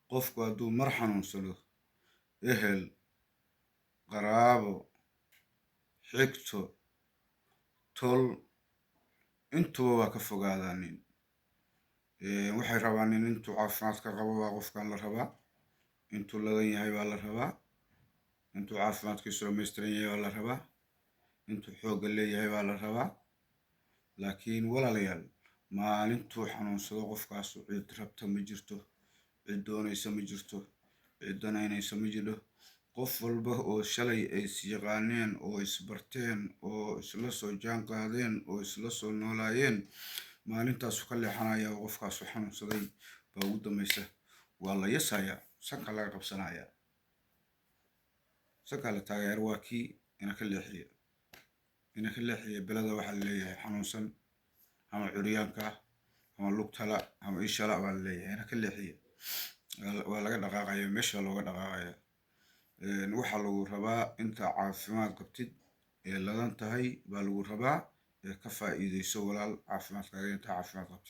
Qofku hadduu mar xanuunsado, ehel, qaraabo, xigto, tol, intuba waa ka fogaadaanin. Waxay rabaan in intuu caafimaadka qabo baa qofkan la rabaa, intuu ladan yahay baa la rabaa, intuu caafimaadkiisu dhamaystiran yahay baa la rabaa, intuu xoogga leeyahay baa la rabaa. Laakiin walaalayaal, maalintuu xanuunsado qofkaasu, cid rabta ma jirto, cid doonaysa ma jirto, cid danaynaysa ma jidho. Qof walba oo shalay ay is yaqaaneen oo isbarteen oo isla soo jaan qaadeen oo isla soo noolaayeen, maalintaasu ka leexanaya oo qofkaasu xanuunsaday baa ugu dambaysa. Waa la yasayaa, sanka laga qabsanayaa, sankaa la taagayaar. Waa kii ina ka leexiya, ina ka leexiya belada. Waxaa laleeyahay xanuunsan ama curyaanka ama lugtala ama ishala baa laleeyahay, ina ka leexiya. Waa laga dhaqaaqaya, meesha looga dhaqaaqaya. Waxaa lagu rabaa inta caafimaad qabtid ee ladan tahay baa lagu rabaa ee ka faa'iideyso, walaal, caafimaadkaaga inta caafimaad qabtid.